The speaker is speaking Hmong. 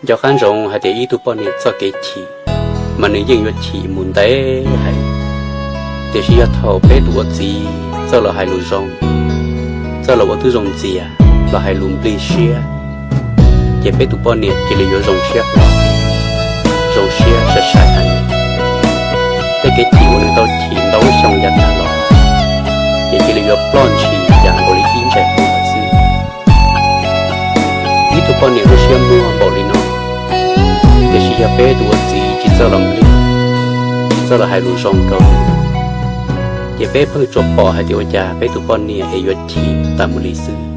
Nco qab ntsoov hais tias ib tug poj niam txoj kev chim mas nws yeej yuav chim mus ntev heev, tiam sis yog thaum peb tus ua txiv txawj los hais lus zoo, txawj los ua tib zoo ntxias, los hais lus nplig siab, ces peb tus poj niam cia li yuav zoo siab hlo, zoo siab sai sai heev. Tej kev chim uas nws tau chim ntau xyoo yav tag los, ces cia li yuav ploj ntshis cas nkaus li ib ntsais muag xwb. Ib tug poj niam lub siab muag npaum li no, tiam sis yog peb tus ua txiv tsis txawj los nplig, tsis txawj los hais lus zoo rau, ces peb pheej tsuas pom hais tias ua cas peb tus poj niam es yuav chim tas mus li xwb.